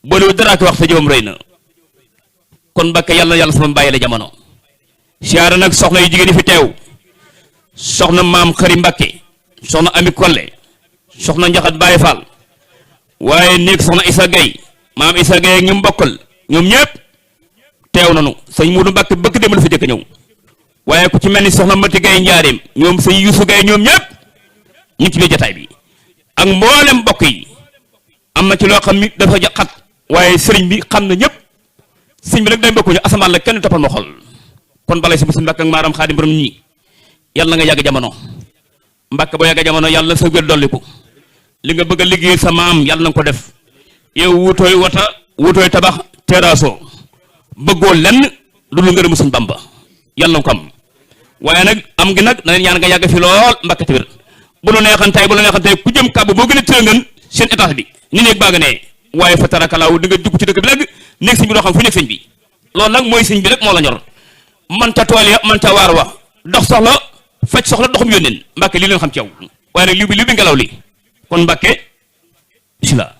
boolu dara ko wax sa jëfam rëy na kon Mbàkke yàlla na yàlla sama bàyyi la jamono siyaara nag soxna yu jigéen yi fi teew soxna maam xëri Mbàkke soxna ami Kolle soxna njaxat Baye Fall waaye nekk soxna Issa Gueye maam Issa Gueye ak ñu mbokkal ñoom ñëpp teew nañu sëñ Muudu Mbàkke bëgg dem la fi jëkk ñëw waaye ku ci mel ni soxna Mati Gueye njaareem ñoom sëñ Yuusu Gueye ñoom ñëpp ñu ngi ci biir jotaay bi ak mboolem mbokk yi am na ci loo xam ni dafa xat waaye sëriñ bi xam na ñëpp sëriñ bi nag day bokkuñu asamaan la kenn toppal ma xol kon balay si bu si Mbàkke ak maaram Xaadim borom ñi yàlla na nga yàgg jamono Mbàkke boo yàgg jamono yàlla na sa wér dolliku li nga bëgg a liggéey sa maam yàlla na nga ko def yow wutooy wata wutooy tabax terrasso bëggoo lenn lu lu ngërëmu Sëñ Bamba yàlla na ko am waaye nag am gi nag na leen ñaan nga yàgg fi lool Mbàkke ci wér bu la neexantey ku jëm kàbb boo gën a tëngan seen étage bi ni néeg baa nga ne waaye fa tarakalaaw di nga dugg ci dëkk bi léegi néeg sëñ bi doo xam fu nekk sëñ bi loolu nag mooy sëñ bi rek moo la ñor man ca tool ya man ca waar wa dox soxla faj soxla doxum yónneen Mbàkke lii leen xam ci yow waaye nag li bi ngelaw li kon Mbàkke bismillah.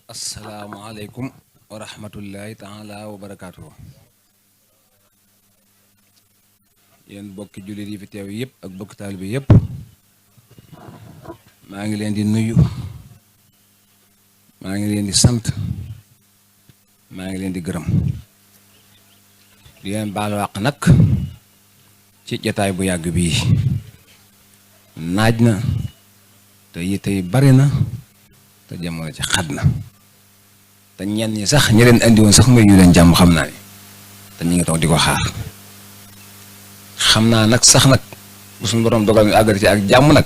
asalaamaaleykum wa rahmatullahi taala wa barakaatuhu. yéen bokki jullit yi fi teew yëpp ak bokki taalibe yëpp maa ngi leen di nuyu maa ngi leen di sant maa ngi leen di gërëm di leen baal wàq nag ci jataay bu yàgg bii naaj na te yitte yi bari na te jamono ci xat na te ñenn ñi sax ñi leen andi woon sax mooy yu leen jàmm xam naa ne te ñu ngi toog di ko xaar xam naa nag sax nag bu suñu borom dogal ñu àggati ci ak jàmm nag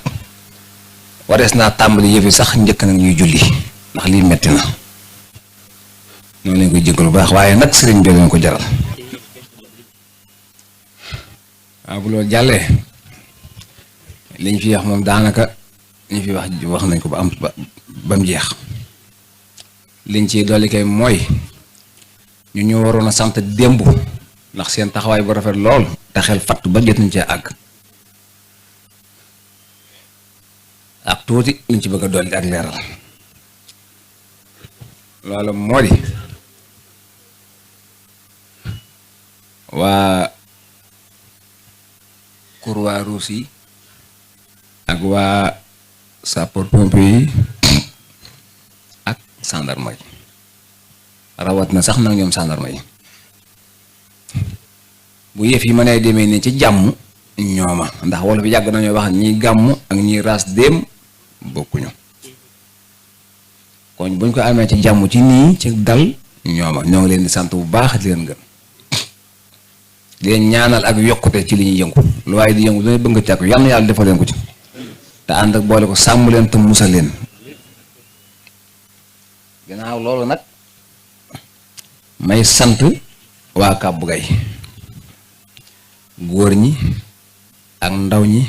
warees naa tàmbali yëf yi sax njëkk nag ñuy julli ndax lii metti na noonu lañ koy jéggal bu baax waaye nag sëriñ bi leen ko jaral waaw bu loolu jàllee liñ fi wax moom daanaka liñ fi wax nañ ko ba mu jeex liñ ci dolli kay mooy ñu waroon a sant démb ndax seen taxawaay bu rafet lool te xel fatt ba jot nañ cee àgg ak tuuti liñ ci bëgg a dolli ak leeral loolu moo di waa Croix-Rouge yi ak waa sapeurs-pompiers yi ak gendarme yi rawat na sax nag ñoom gendarme yi bu yëf yi mënee demee ni ci jàmm ñooma ndax wolof bi yàgg nañoo wax ñiy gàmm ak ñiy raas déem bokkuñu kon buñ ko amee ci jàmm ci nii ci dal ñooma ñoo ngi leen di sant bu baax di leen gën di leen ñaanal ak yokkute ci li ñuy yëngu lu waaye di yëngu dana bëgg càkku yal na yàlla defal leen ko ci te ànd ak boole ko sàmm leen te musal leen gannaaw loolu nag may sant waa Kàbbu Gay góor ñi ak ndaw ñi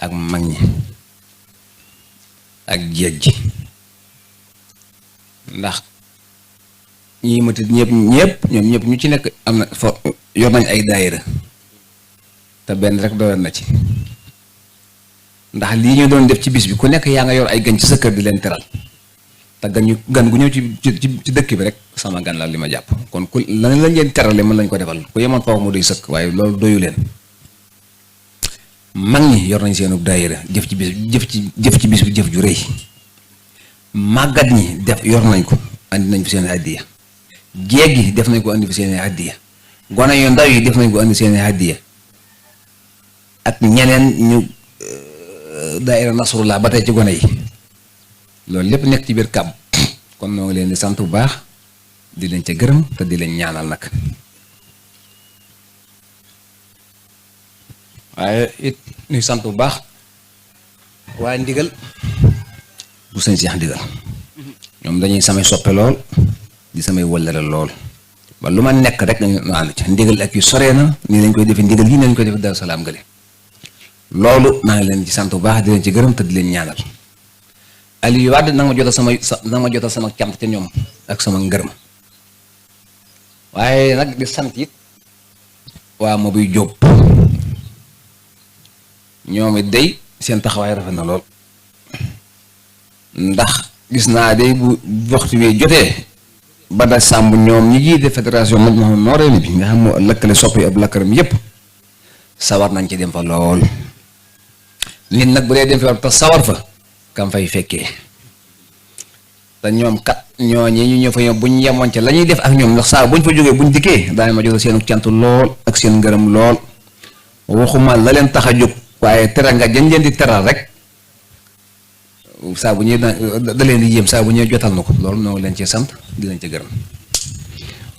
ak mag ñi ak jeeg ji ndax ñi ma tudd ñoom ñëpp ñu ci nekk am na fo yor nañ ay daayira te benn rek doyoon na ci ndax lii ñu doon def ci bis bi ku nekk yaa nga yor ay gan ci sa kër di leen teral te gan gu ñëw ci dëkk bi rek sama gan la li ma jàpp kon ku lañ leen terale mën lañ ko defal ku yemoon foofu mu doy sëkk waaye loolu doyu leen mag ñi yor nañ seenu daayira jëf ci bis bi jëf ju rëy màggat ñi yor nañ ko andi nañ fi seen addiya jeeg yi def nañ ko andi fi seen addiya gone yu ndaw yi def nañ ko andi seen addiya ak ñeneen ñu daayira Nasrullah ba tey ci gone yi loolu lépp nekk ci biir kàbb kon noo ngi leen di sant bu baax di leen ca gërëm te di leen ñaanal nag waaye it ñuy sant bu baax waaye ndigal bu sëñ Seex ndigal ñoom dañuy samay soppe lool di samay wëllëre lool ba lu ma nekk rek dañu ànd ci ndigal ak yu soree na nii lañ koy defee ndigal yi nañ koy defee Daaru Salaam gële loolu maa ngi leen ci sant bu baax di leen ci gërëm te di leen ñaanal Aliou Wade nanga ma jotal sama cant ca ñoom ak sama ngërëm waaye nag di sant it waa ma buy jóob ñoom it day seen taxawaay rafet na lool ndax gis naa de bu waxtu bi jotee ba da sàmb ñoom ñi jiite fédération Majmahun Nurayni bi nga xam moo lëkkale soppi ab lakkaram yépp sawar nañ ci dem fa lool nit nag bu dee dem fa te sawar fa kam fay fekkee te ñoom kat ñooñi ñu ñëw fa ñoom buñ yemoon ca la ñuy def ak ñoom ndax saa buñ fa jógee buñ dikkee daañu ma jox seen cant lool ak seen ngërëm lool waxuma la leen tax a jóg waaye teral nga jañ leen di teral rek saa bu ñuy da leen di yéem saa bu ñuy jotal na ko loolu noo leen ci sant di leen ci gërëm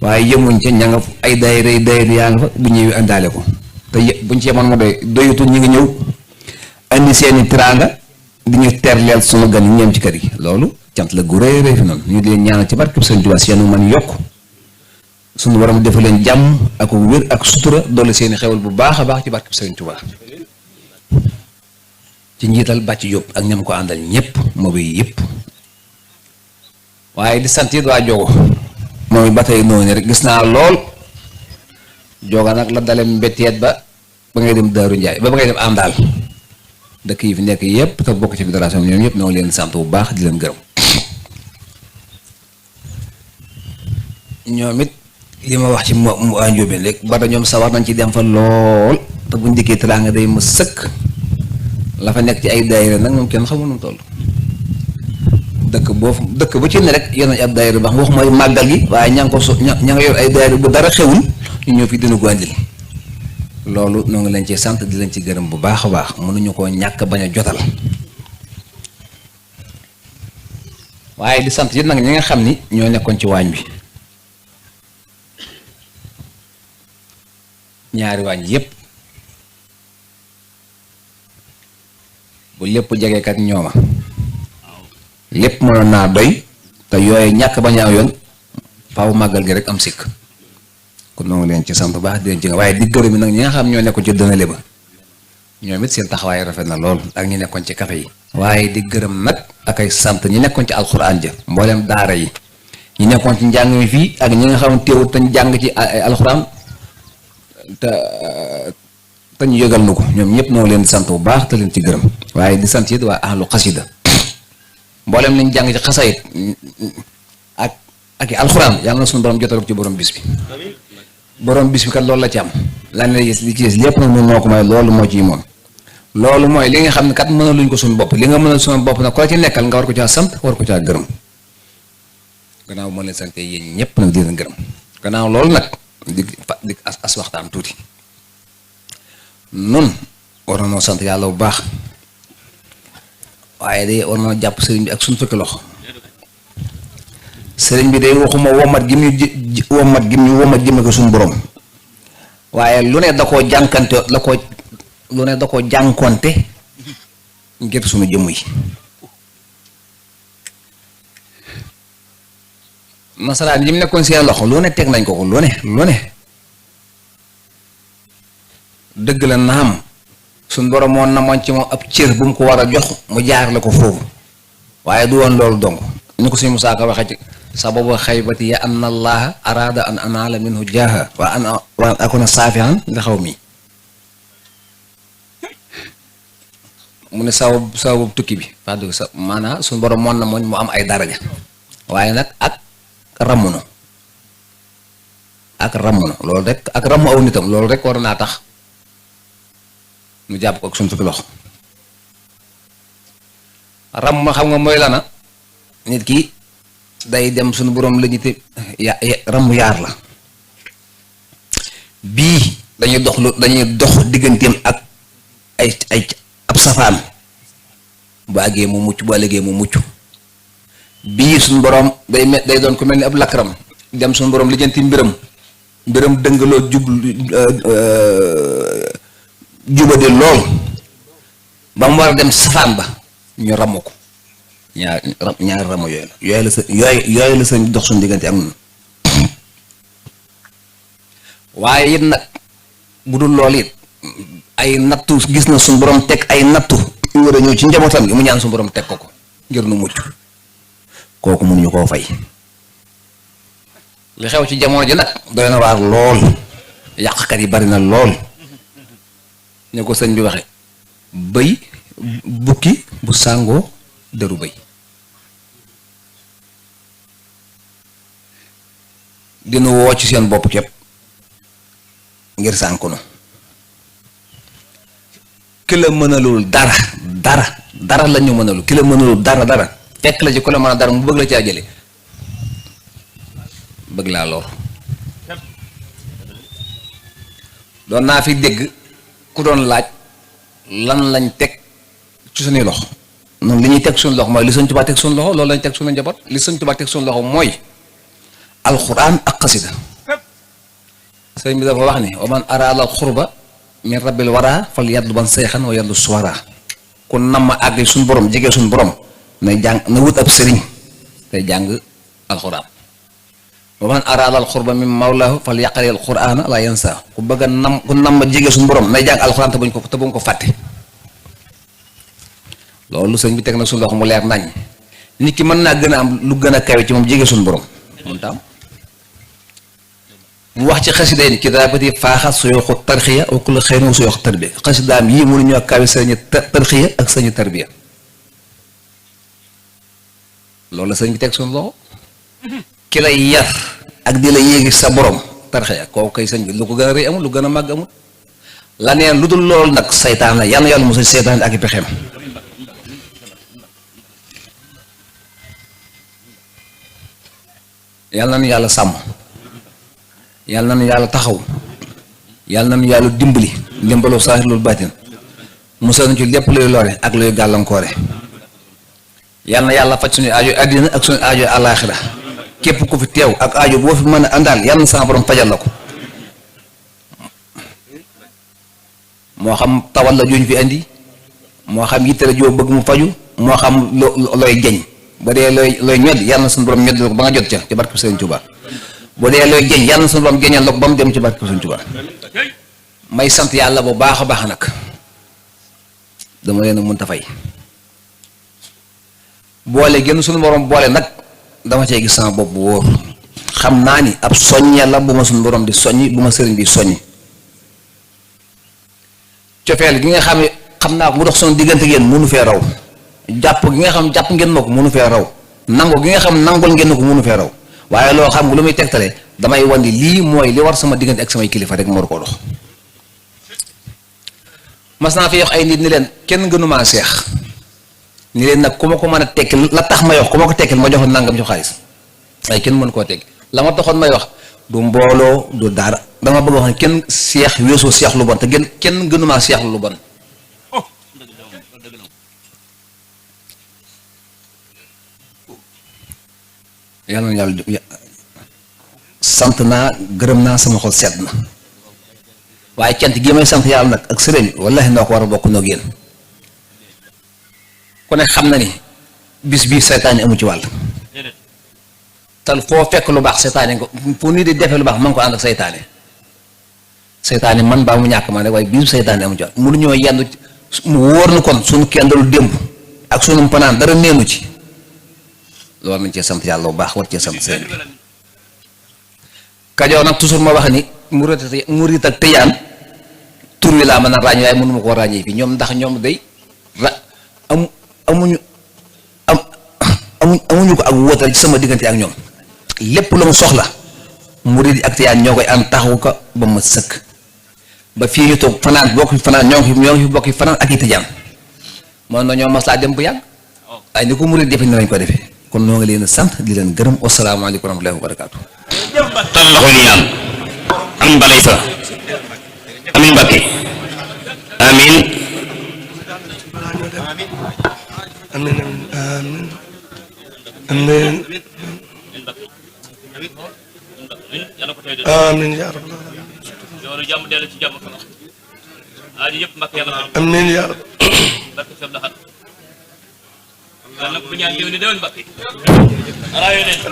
waaye yemuñ ca ña nga ay daayira yaa nga fa bu ñëwee indaale ko te buñ ci yemoon ma doyutul ñu ngi ñëw andi seeni teraanga di ñu terleel sunu gan yi ñeem ci kër yi loolu cant la gu rëy rëy fi noonu ñu di leen ñaanal ci barke Sëñ Tuubaa seenu man yokk suñu waram defa leen jàmm ak wér ak sutura doole seeni xewal bu baax a baax ci barke Sëñ Tuubaa ci njiital bàcc Jóob ak ñam ko àndal ñëpp moobu yëpp waaye di sant it waa Jogo moom ba tey noonu rek gis naa lool Joga nag la dale mbetteet ba ngay dem Daaru Njaay ba ngay dem am daal dëkk yi fi nekk yëpp te bokk ci fédération bi ñoom ñëpp ñoo leen sant bu baax di leen gërëm ñoom it li ma wax ci mu Njóobeen rek ba da ñoom sawar nañ ci dem fa lool te buñ dikkee teraanga day ma sëkk la fa nekk ci ay daayira nag moom kenn xamul nu mu toll dëkk bu ci ne rek yor nañ ab daayira baax wax mooy màggal gi waaye ña nga yor ay daayira bu dara xewul ñu ñëw fi dina ko andil loolu noo ngi leen ci sant di leen ci gërëm bu baax a baax mënuñu koo ñàkk bañ a jotal waaye di sant it nag ñi nga xam ni ñoo nekkoon ci waañ bi ñaari waañ yépp bu lépp jegeekat ñooma lépp mënoon naa doy te yooye ñàkk ba ñaaw yoon faaw màggal gi rek am sikk kon noo ngi leen ci sant bu baax di leen ci waaye di gërëm nag ñi nga xam ñoo nekkoon ci dënale ba ñoom it seen taxawaay rafet na lool ak ñi nekkoon ci café yi waaye di gërëm nag ak ay sant ñi nekkoon ci alxuraan ja mboolem daara yi ñi nekkoon ci njàng mi fii ak ñi nga xam teewut te jàng ci alxuraan te ñu yëgal na ko ñoom ñëpp noo leen di sant bu baax te leen ci gërëm waaye di sant it waa ahlu xasida mboolem liñ jàng ci xasayit ak i alxuraan yàlla na suñu borom jotal ko ci borom bis bi borom bis bi kat loolu la ci am lan la gis li ci gis lépp nag moom moo ko may loolu moo ciy moom loolu mooy li nga xam ne kat mënaluñ ko suñu bopp li nga mënal suñu bopp nag ko la ci nekkal nga war ko caa sant war ko caa gërëm gannaaw moo leen sante yéen ñëpp nag di leen gërëm gannaaw loolu nag di as waxtaan tuuti nun war na noo sant yàlla bu baax waaye day war na jàpp sëriñ bi ak suñu fukki loxo sëriñ bi day waxuma womat gi mu womat jëme ko suñu borom waaye lu ne da koo jànkante lu ne da koo jànkonte ngir suñu jëmm yi nasaraan yi mu nekkoon seen loxo lu ne teg nañ ko lu ne dëgg la naam suñ borom moo namoon ci moom ab cër bu mu ko war a jox mu jaar la ko foofu waaye du woon loolu dong ñu ko suñu Musaa Ka waxee ci sababu xaybati ya anna allaha araada an anaala minhu jaaha wa an akuna saafihan li xaw mi mu ne sababu tukki bi wax dëgg sa maanaam suñu borom moon na mooñ mu am ay daraja waaye nag ak ramuno loolu rek ak ramu aw nitam loolu rek war naa tax mu jàpp ko ak suñu fukki loxo ram ma xam nga mooy lana nit ki day dem suñu borom la ñu te ramu yaar la bii dañuy dox digganteem ak ay ab safaan bu àggee mu mucc bu àllëgee mu mucc bii suñu borom day doon ku mel ni ab lakkaram dem suñu borom lijjanti mbiram dëngaloo jubade lool ba mu war a dem safaan ba ñu ramu ko ñaari ramu yooyu la sa dox suñu diggante ak ñun waaye it nag bu dul lool it ay nattu gis na suñu borom teg ay nattu yu war a ñëw ci njabootam gi mu ñaan suñu borom teg ko ngir nu mucc kooku mënuñu koo fay li xew ci jamono ji nag doy na waar lool yàqkat yi bari na lool ne ko sëñ bi waxe bëy bukki bu sàngoo deru bëy dina woo ci seen bopp képp ngir sànkunu ki la mënalul dara la ñu mënalul ki la mënalul dara fekk la ci ku la mën a dara mu bëgg la caa jële bëgg laa lor doon naa fi dégg ku doon laaj lan lañ teg ci suñuy loxo noonu li ñuy teg suñu loxo mooy li Sëñ Tuubaa teg suñu loxo loolu lañ teg suñu njaboot li Sëñ Tuubaa teg suñu loxo mooy alxuraan ak xasida sëñ bi dafa wax ni wa man araada xurba min rabbil wara fal yadlu ban seexan wa yadlu suwara ku nam ma àgg suñu borom jege suñu borom na jàng na wut ab sëriñ tey jàng alxuraan wa man araada al xurba min mawlaahu fal yaqari al quraana la yansa ku bëgg a ku nam ma jege suñu borom nay jàng alxuraan te buñ ko fàtte loolu sëñ bi teg na suñu loxo mu leer nañ nit ki mën naa gën a am lu gën a kawe ci moom jege suñu borom moom tam mu wax ci xasida yi kitaabati faaxa suyuxu tarxiya wa kullu xeyrin wa suyuxu tarbiya xasidaam yii mënu ñoo kawe sëñu tarxiya ak sëñu tarbiya loolu la sëñ bi teg suñu loxo ki lay yar ak di la yéegi sa borom tarxiya kooku kay sëñ bi lu ko gën a rëy amul lu gën a màgg amul la neen lu dul loolu nag saytaan la yàlla na yàlla musal saytaan ak i pexeem yàlla nañu yàlla sàmm yàlla nañu yàlla taxaw yàlla nañu yàlla dimbali ndimbalu saahir loolu baatin musal nañu ci lépp luy lore ak luy gàllankoore yàlla na yàlla faj suñu aajo àddina ak suñu aajo àllaaxira képp ku fi teew ak aajo boo fi mën a àndaal yàlla na sama borom fajal la ko moo xam tawal la juñ fi indi moo xam yitte la joo bëgg mu faju moo xam looy jeñ ba dee looy ñod yàlla na suñu borom ñod la ko ba nga jot ca ci barke Sëriñ Tuubaa boo dee looy jeñ yàlla na suñu borom jeñal la ko ba mu dem ci barke Sëriñ Tuubaa may sant yàlla bu baax a baax nag dama leen a mënta fay boole gën suñu borom boole nag dama cee gis sama bopp bu wóor xam naa ni ab soññe la bu ma suñu borom di soññi bu ma sëriñ bi soññi cofeel gi nga xam ne xam naa ko mu dox suñu diggante ngeen mënu fee raw jàpp gi nga xam jàpp ngeen ma ko mënu fee raw nangu gi nga xam nangul ngeen ko mënu fee raw waaye loo xam nga lu muy tegtale damay wan ni lii mooy li war sama diggante ak samay kilifa rek moo ko dox mas naa fi wax ay nit ni leen kenn gënumaa seex ni leen nag ku ma ko mën a tekkil la tax may wax ku ma ko tekkil ma jox la nangam ci xaalis waaye kenn mën koo tekki la ma taxoon may wax du mbooloo du dara dama bëgg wax ne kenn seex weesoo seex lu bon te kenn gënumaa seex lu bon yàlla na yàlla sant naa gërëm naa sama xol sedd na waaye cant gi may sant yàlla nag ak sëriñ wallahi noo ko war a bokk noo génn ku ne xam na ni bis bii seytaane amu ci wàll tal foo fekk lu baax seytaane ko fu nit di defee lu baax man ko ànd ak seytaane man baa mu ñàkk man rek waaye bisu seytaane amu ci wàll mënu ñoo yendu mu wóor na kon suñu kendalu démb ak sunu panaan dara neenu ci loolu nañ cee sant yàlla bu baax war cee sant seen Kajoor nag toujours ma wax ni murit ak tëyaan tur wi laa mën a ràññee waaye mënuma koo ràññee fii ñoom ndax ñoom day amuñu ko ak wóotal ci sama diggante ak ñoom lépp lu mu soxla murit ak tëyaan ñoo koy ànd taxawu ko ba ma sëkk ba fii ñu toog fanaan bokk fanaan ñoo ngi fi bokk fanaan ak i tëjaan moom na ñoo mas laa dem bu yàgg waaye ni ko murit defe ni lañ ko defee kon noo ngi leen a sant di leen gërëm wasalaamaaleykum wa rahmatullahi wa barakaatu. tal loxo yi ñaan am balay sa amin Mbàkke amin amin amin amin yaa rabbal aalamiin amin yaa rabbal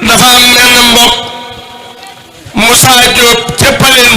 dafa am menn mbokk Moussa Diop ca Paleen